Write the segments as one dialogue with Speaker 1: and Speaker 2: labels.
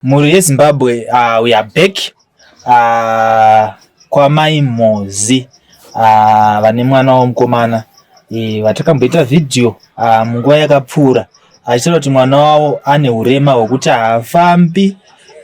Speaker 1: Mhuri yeZimbabwe uh, we are back uh, kwamai Mhozi uh, vane mwana womukomana e, vatakamboita vhidhiyo uh, munguva yakapfuura achitaura kuti mwana wavo ane urema hwekuti haafambi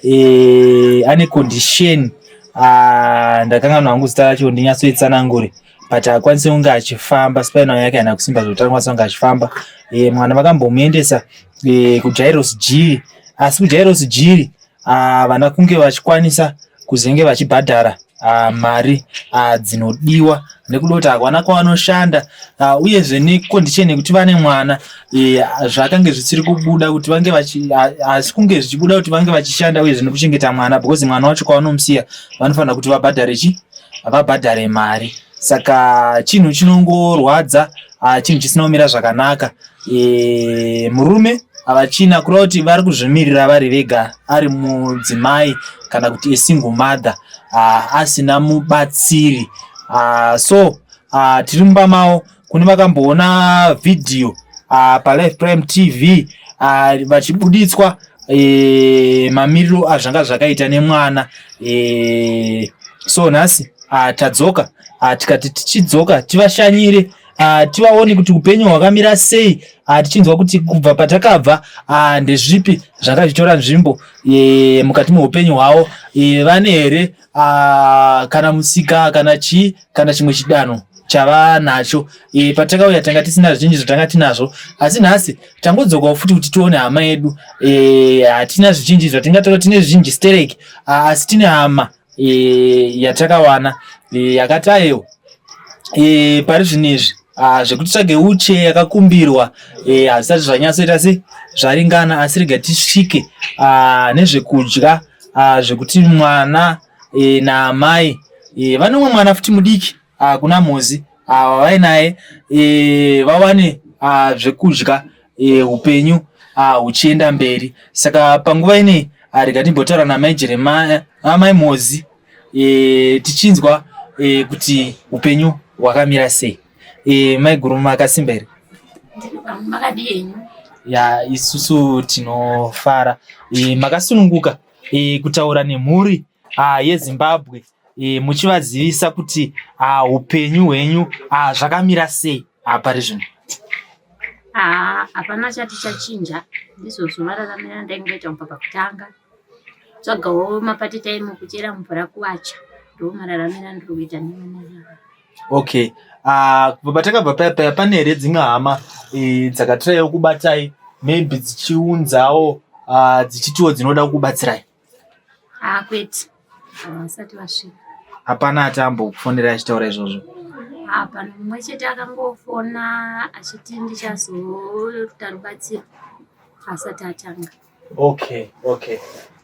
Speaker 1: e, ane condition uh, ndakanganwa hangu zita racho ndinyatsoitsanangure but haakwanisi kunge achifamba spinal yake haina kusimba zvekuti anokwanisa kunge achifamba e, mwana vakambomuendesa e, kujairos jiri asi kujairos jiri havana kunge vachikwanisa kuzenge vachibhadhara ah, mari ah, dzinodiwa nekuda kuti havana kwavanoshanda ah, uyezve necondition yekuti vane mwana e, zvakange zvisiri kubuda kuti vange vachi asi kunge zvichibuda kuti vange vachishanda uyezve nekuchengeta mwana because mwana wacho kwavanomusiya vanofanira kuti vabhadhare chi vabhadhare mari saka chinhu chinongorwadza ah, chinhu chisina kumira zvakanaka e, murume havachina kureva kuti vari kuzvimirira vari vega ari mudzimai kana kuti esingle mother ah, asina mubatsiri ah, so ah, tiri mumba mavo kune vakamboona vhidhiyo ah, palive prime tv ah, vachibuditswa e, mamiriro azvanga zvakaita nemwana e, so nhasi ah, tadzoka ah, tikati tichidzoka tivashanyire ah, tivaone kuti upenyu hwakamira sei ah, tichinzwa kuti kubva patakabva ah, ndezvipi zvanga zvichitora nzvimbo e, mukati meupenyu hwavo e, vane here ah, kana musika kana chii kana chimwe chidanho chavanacho e, patakauya tanga tisina zvizhinji zvatanga tinazvo asi nhasi tangodzokawo futi kuti tione hama yedu e, hatina zvizhinji zvatingataura tine zvizhinji stereki asi tine hama e, yatakawana e, yakati ayewo e, pari zvino izvi zvekuti tsvage uche yakakumbirwa e, hazvisati zvanyatsoita se zvaringana asi rega tisvike nezvekudya zvekuti mwana e, naamai e, vane umwe mwana futi mudiki kuna Mhozi wavainaye e, vawane zvekudya e, upenyu huchienda mberi saka panguva inei rega timbotaura namai Jeremaya amai Mhozi e, tichinzwa e, kuti upenyu hwakamira sei e, mai guru makasimba here
Speaker 2: makadii henyu
Speaker 1: ya isusu tinofara e, makasununguka e, kutaura nemhuri yeZimbabwe e, muchivazivisa kuti upenyu hwenyu zvakamira sei pari zvino
Speaker 2: hapana chati chachinja ndizvozvo mararamiro andaingoita kubva pakutanga tsvagawo mapati time kuchera mvura kuwacha ndo mararamiro andiri kuita nevana
Speaker 1: okay kubva patakabva paya paya pane here dzimwe hama e, dzakatiraiwo kubatai maybe dzichiunzawo dzichitiwo dzinoda kukubatsirai
Speaker 2: Ah, kwete havasati vasvika
Speaker 1: hapana ati ambokufonera achitaura izvozvo
Speaker 2: hapana mumwe chete akangofona achiti ndichazoita rubatsiro asati atanga
Speaker 1: okay okay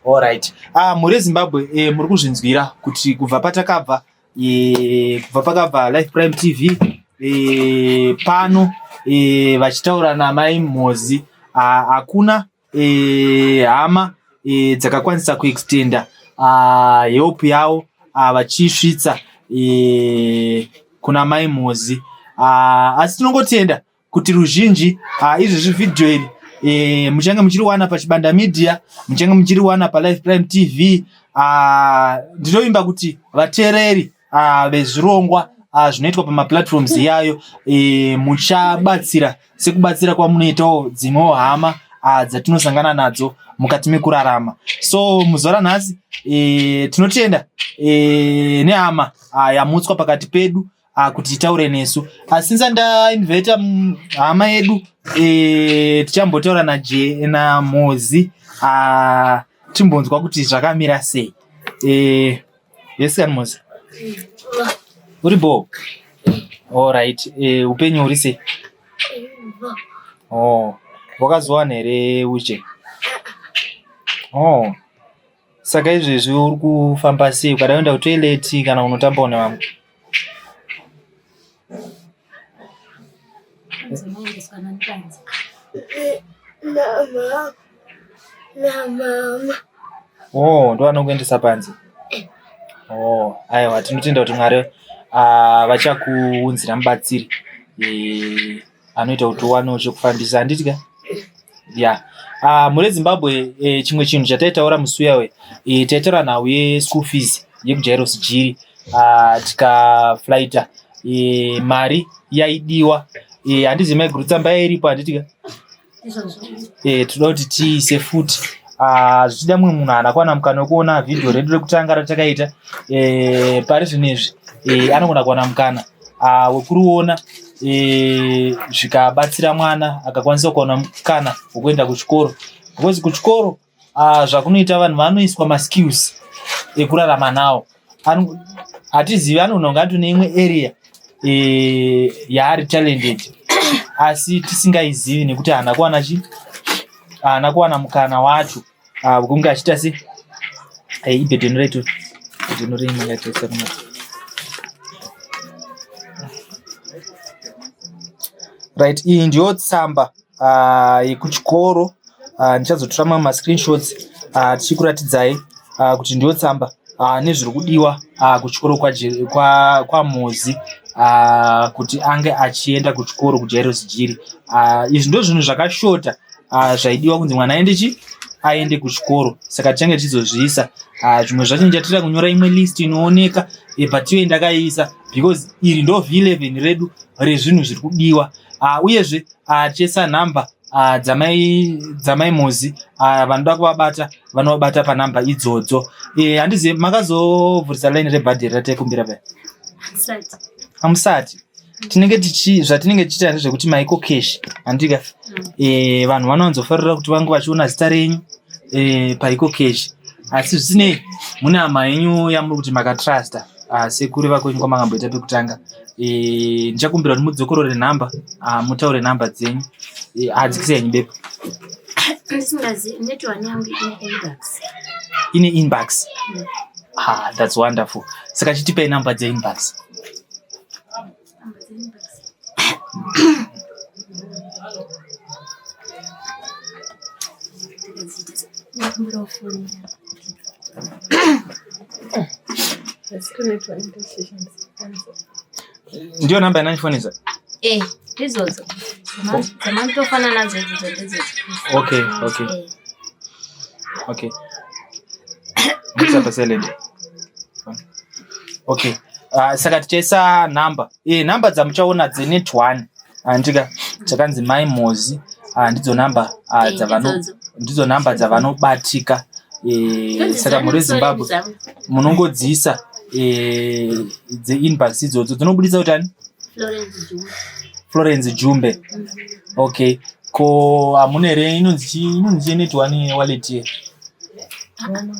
Speaker 1: alright ah, mhuri yezimbabwe e, muri kuzvinzwira kuti kubva patakabva e, kubva pakabva life prime tv e, pano e, vachitaura namai mhozi hakuna e, hama e, dzakakwanisa kuextenda help yavo vachisvitsa e, kuna mai mhozi asi tinongotenda kuti ruzhinji izvezvi vhidhiyo iri e, muchange muchiriwana pachibanda media muchange muchiriwana palive prime tv ndinovimba kuti vateereri vezvirongwa zvinoitwa pamaplatforms iyayo e, muchabatsira sekubatsira kwamunoitawo dzimwewo hama dzatinosangana nadzo mukati mekurarama so muzuva ranhasi e, tinotenda e, nehama yamutswa pakati pedu kuti itaure nesu asi ndisati ndainvita hama yedu e, tichambotaura naMhozi timbonzwa kuti zvakamira sei e, yes kani Mhozi uri bo alright e, upenyu uri sei oh wakazowana here uche oh saka izvezvi uri kufamba sei ukada kuenda kutoilet kana unotambawo nevamwe
Speaker 2: Unoendeswa nani panze
Speaker 3: Namama. Namama.
Speaker 1: oh ndo vanokuendesa panze oh aiwa tinotenda kuti mwari vachakuunzira mubatsiri e, anoita kuti uwanewo chekufambisa handiti ka Ya, ah, mhuri yeZimbabwe, chimwe chinhu chataitaura musi uya we, taitaura nhau yeschool fees yekuJairos Jiri, tikaflaita mari yaidiwa. Handizivi maiguru tsamba yairipo handiti ka? Tinoda kuti tiise futi. Zvichida mumwe munhu haana kuwana mukana wekuona vhidhiyo redu rekutanga ratakaita. Pari zvino izvi anogona kuwana mukana wekuriona, zvikabatsira mwana akakwanisa kuwana mukana wekuenda kuchikoro, because kuchikoro zvakunoita vanhu vanoiswa maskills ekurarama nawo. Hatizivi, anogona kunge atone imwe area yaari talented asi tisingaizivi nekuti haana kuwana chi haana kuwana mukana wacho wekunge achiita se ibhedheni retu bhedheni reimwe. Right, iyi ndiyo tsamba yekuchikoro. Ndichazotora mamwe mascreenshots tichikuratidzai kuti ndiyo tsamba nezviri kudiwa kuchikoro kwaMozi kuti ange achienda kuchikoro kuJairos Jiri. Izvi ndo zvinhu zvakashota zvaidiwa kunzi mwana aende chi aende kuchikoro. Saka tichange tichizozviisa. Zvimwe zvacho ndichatira kunyora imwe list inooneka, but iyoyi ndakaiisa because iri ndo V11 redu rezvinhu zviri kudiwa. Uyezve tichaisa nhamba dzamai Mozi. Vanoda kuvabata vanovabata panhamba idzodzo. Handizivi, makazovhurisa line rebhadheri rataikumbira paya?
Speaker 2: Handisati.
Speaker 1: Hamusati. Tinenge tichi zvatinenge tichiita ndezvekuti maEcoCash, handika? Vanhu vanowanzofarira kuti vange vachiona zita renyu paEcoCash, asi zvisinei mune hama yenyu yamuri kuti makatrusta, sekureva kwenyu kwamakamboita pekutanga. Ndichakumbira kuti mudzokorore nhamba, mutaure nhamba dzenyu. Adzikisai henyu bepa.
Speaker 2: Ndisingazivi network yangu ine inbox.
Speaker 1: Ine inbox. Ah, that's wonderful. Saka chitipei namba dzeinbox.
Speaker 2: Namba dzeinbox. Ndakadziita foni.
Speaker 1: Ndiyo namba yanandifonesa?
Speaker 2: Eh, ndizvodzo. Dzamanotofanana nadzo idzodzo ndidzodzo.
Speaker 1: Okay. Okay, muisa pasilent. Okay, saka tichaisa nhamba, nhamba dzamuchaona dzenet one, handika? Chakanzi Mai Mozi, ndidzo nhamba
Speaker 2: Ndidzodzo.
Speaker 1: Ndidzo nhamba dzavanobatika. Saka mhuri yeZimbabwe, munongodziisa dzeinbox idzodzo dzinobudisa kuti ani?
Speaker 2: Florence Jumbe.
Speaker 1: Florence Jumbe. Okay, ko hamuna here inonzi chii, inonzi chii net one wallet ye?
Speaker 2: Ndina.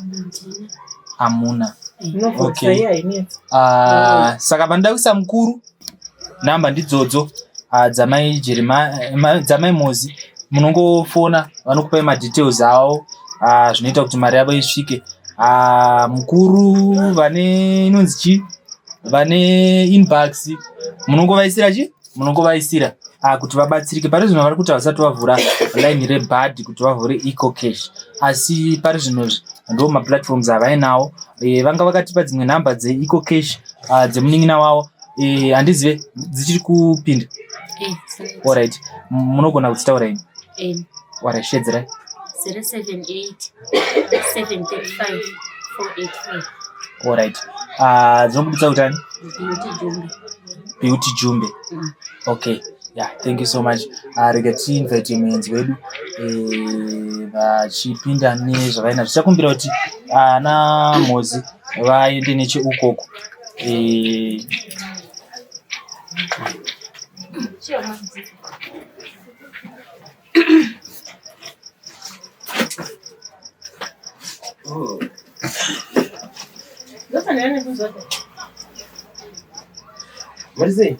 Speaker 1: Hamuna. Okay. Saka vanoda kuisa mukuru, namba ndidzodzo dzamai dzamai Mozi. Munongofona, vanokupai madetails avo, zvinoita kuti mari yavo isvike. Mukuru vane inonzi chii, vane inbox, munongovaisira chi munongovaisira kuti vabatsirike. Pari zvino vari kuti havasati vavhura line rebhadhi kuti vavhure EcoCash, asi pari zvinozvi ndo maplatforms avainawo. Vanga vakatipa dzimwe nhamba dzeEcoCash dzemunin'ina wavo. Handizive dzichiri kupinda. Alright, munogona kudzitaura ini. Alright, shedzerai.
Speaker 2: 078 735 485.
Speaker 1: Alright, dzinobudisa kuti ani?
Speaker 2: Beauty Jumbe.
Speaker 1: Beauty Jumbe. Okay, yeah, thank you so much. Rega tiinvite muenzi wedu vachipinda nezvavaina. Zvichakumbira kuti ana Mozi vaende necheukoko.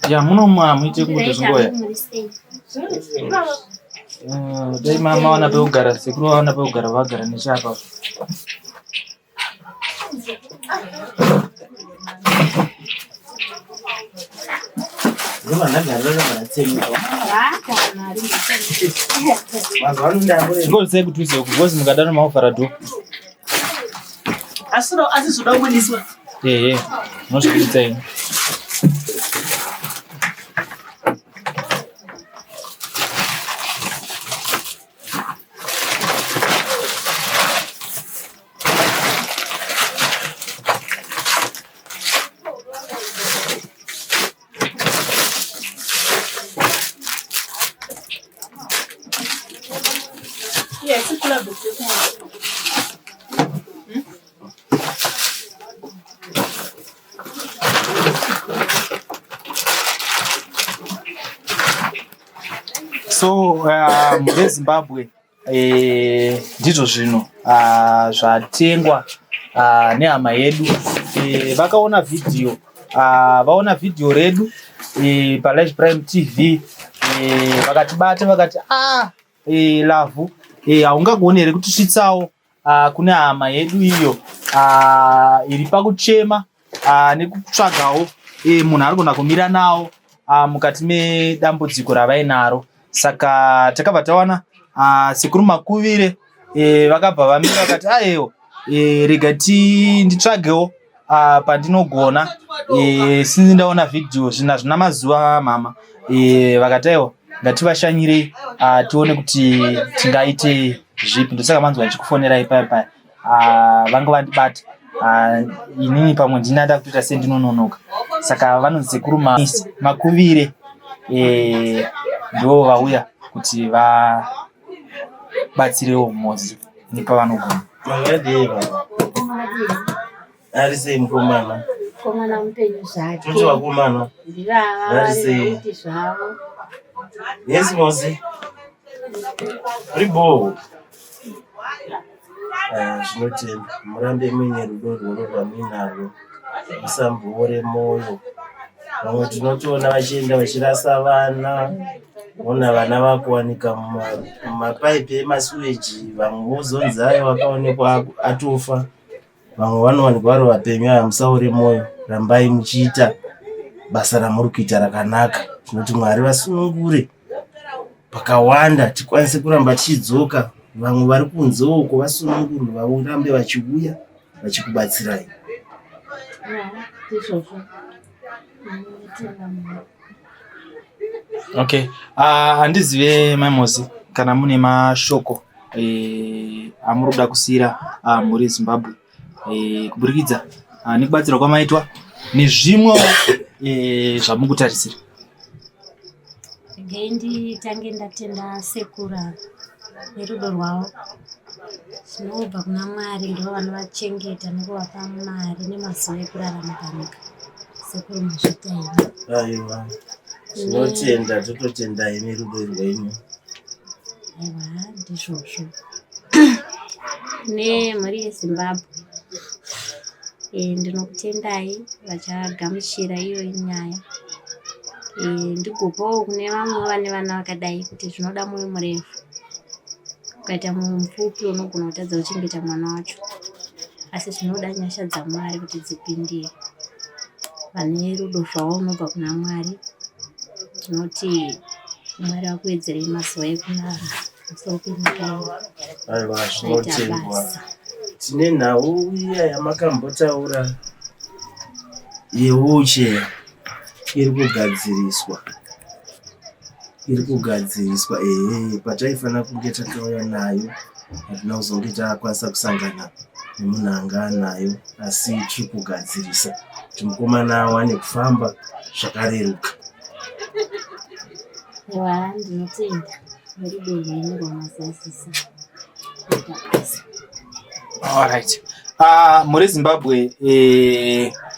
Speaker 1: Ya, muno muite kungoita zvingoya.
Speaker 2: Muri sei?
Speaker 1: Dai mawana pekugara, sekuru vawana pekugara, vagara nechapa. Zvingozvisai kudhuze uku, because mukadaro maovhara door.
Speaker 4: Asi zvoda kubudiswa.
Speaker 1: Ehe, munozvibudisa imi. So mhuri yeZimbabwe, ndizvo zvinhu zvatengwa nehama yedu. Vakaona vhidhiyo, vaona vhidhiyo redu paLive Prime TV, vakatibata vakati, "Ah, Lavhu, haungagoni here kutisvitsawo kune hama yedu iyo iri pakuchema nekutsvagawo munhu arigona kumira nawo mukati medambudziko ravainaro?" Saka takabva tawana Sekuru Makuvire, vakabva vamira vakati, "Aiwa, rega nditsvagewo pandinogona sinzi ndaona vhidhiyo." Zvinhu hazvina mazuva, mama. Vakati, "Aiwa, ngativashanyirei, tione kuti tingaite zvipi." Ndosaka manzwa ndichikufonerai paya paya. Vanga vandibata, inini pamwe ndinada kutoita sendinononoka. Saka vanonzi Sekuru Makuvire, ndo vauya kuti vabatsirewo Mozi nepavanogona.
Speaker 4: Makadii, baba? Ari sei mukomana?
Speaker 2: Mukomana mupenyu zvake.
Speaker 4: Toti vakomana.
Speaker 2: Ndivava.
Speaker 4: Vari sei?
Speaker 2: Vari zvavo.
Speaker 4: Yes, Mozi. Uri bho. Ah, zvinotenda. Murambe muine rudo rwuno rwamuinarwo. Musamboore mwoyo. Vamwe tinotoona vachienda vachirasa vana. Ona vana vakuwanika mumapaipi emasuweji, vamwe vozonzi ayo vakaonekwa atofa. Vamwe vanowanikwa vari vapenyu. Aya, musaore mwoyo, rambai muchiita basa ramuri kuita rakanaka. Tinoti Mwari vasunungure pakawanda, tikwanise kuramba tichidzoka. Vamwe vari kunze uko vasunungurwe, varambe vachiuya vachikubatsirai.
Speaker 2: Ndizvozvo. Ndinotenda Mwari.
Speaker 1: Okay, handizive, Maimozi, kana mune mashoko amuri kuda kusiyira mhuri yeZimbabwe kuburikidza nekubatsirwa kwamaitwa nezvimwe zvamukutarisira.
Speaker 2: Regai nditange ndatenda sekura nerudo rwavo zvinobva kuna Mwari. Ndo vanovachengeta nekuvapa mari nemazuva ekurarama panyika. Sekuru, mazvita imi.
Speaker 4: Aiwa, tinotenda, tototendai nerudo rwenyu.
Speaker 2: Aiwa, ndizvozvo. Nemhuri yeZimbabwe, ndinokutendai vachagamuchira iyoyi nyaya. Ndigopawo kune vamwe vane vana vakadai kuti zvinoda mwoyo murefu. Ukaita mwoyo mupfupi, unogona kutadza kuchengeta mwana wacho, asi zvinoda nyasha dzaMwari kuti dzipindire. Vane rudo zvavo unobva kuna Mwari, tinoti Mwari vakuwedzerei mazuva ekurarama pamusoro penyika ino.
Speaker 4: Aiwa,
Speaker 2: Vaita
Speaker 4: zvinotendwa.
Speaker 2: basa.
Speaker 4: Tine nhau iya yamakambotaura yewheelchair, iri kugadziriswa, iri kugadziriswa. Ehe, pataifanira kunge takauya nayo hatina kuzonge takwanisa kusangana nemunhu anga anayo, asi tiri kugadzirisa kuti mukomana awane kufamba zvakareruka.
Speaker 2: Aiwa, ndinotenda nerudo rwenyu rwamazazisa kuita basa.
Speaker 1: Alright. Mhuri Zimbabwe,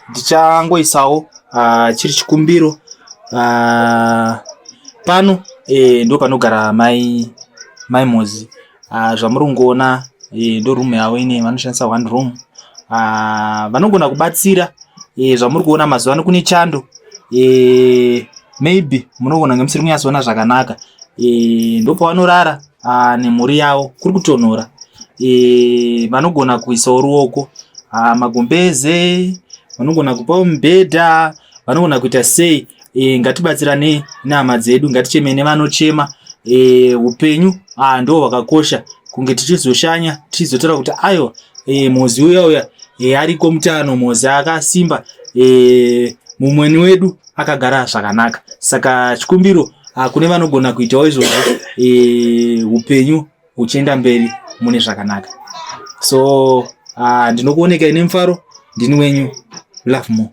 Speaker 1: ndichangoisawo chiri chikumbiro pano. Ndo panogara mai Mozi. Zvamuri kungoona, ndo room yavo ine vanoshandisa, one room. Vanogona kubatsira, zvamuri kuona mazuva ano kune chando, maybe munogona kunge musiri kunyatsoona zvakanaka. Ndo pavanorara nemhuri yavo. Kuri kutonhora. Vanogona kuisawo ruoko, magumbeze, vanogona kupawo mibhedha, vanogona kuita sei. Ngatibatsiranei nehama dzedu, ngatichemei nevanochema. Upenyu ndo hwakakosha. Kunge tichizoshanya tichizotaura kuti, "Aiwa, Mozi uya uya, ariko mutano, Mozi akasimba, mumweni wedu akagara zvakanaka." Saka chikumbiro kune vanogona kuitawo izvozvo, upenyu huchienda mberi mune zvakanaka. So ndinokuonekai nemufaro. Ndini wenyu Love More.